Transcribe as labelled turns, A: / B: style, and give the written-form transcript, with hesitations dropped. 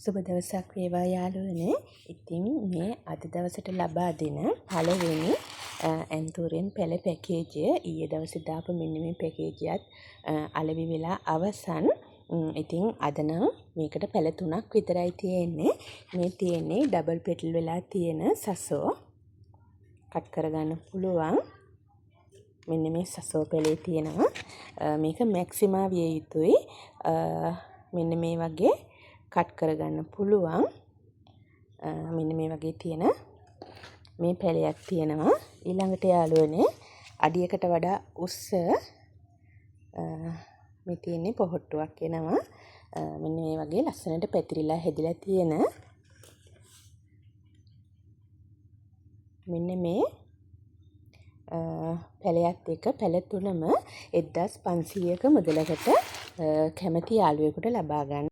A: සුබ දවසක් වේවා යාළුවනේ. ඉතින් මේ අද දවසට ලබා දෙන පළවෙනි ඇන්තූරියම් පැළ පැකේජය, ඊයේ දවසේ දාපු මෙන්න මේ පැකේජයත් අලෙවි වෙලා අවසන්. ඉතින් අද නම් මේකට පැළ තුනක් විතරයි තියෙන්නේ. මේ තියෙන්නේ ඩබල් පෙටල් වෙලා තියෙන සසෝ. කට් කරගන්න පුළුවන්. මෙන්න මේ සසෝ පැලේ තියෙනවා. මේක මැක්සිමා විය යුතුයි. මෙන්න මේ වගේ කට් කරගන්න පුළුවන්. මෙන්න මේ වගේ තියෙන මේ පැලයක් තියෙනවා. ඊළඟට යාළුවනේ, අඩියකට වඩා උස්ස මේ තියෙන්නේ පොහොට්ටුවක් එනවා. මෙන්න මේ වගේ ලස්සනට පැතිරිලා හැදිලා තියෙන මෙන්න මේ පැලයත් එක්ක පැල තුනම 1500ක මුදලකට කැමති යාළුවෙකුට ලබා ගන්න.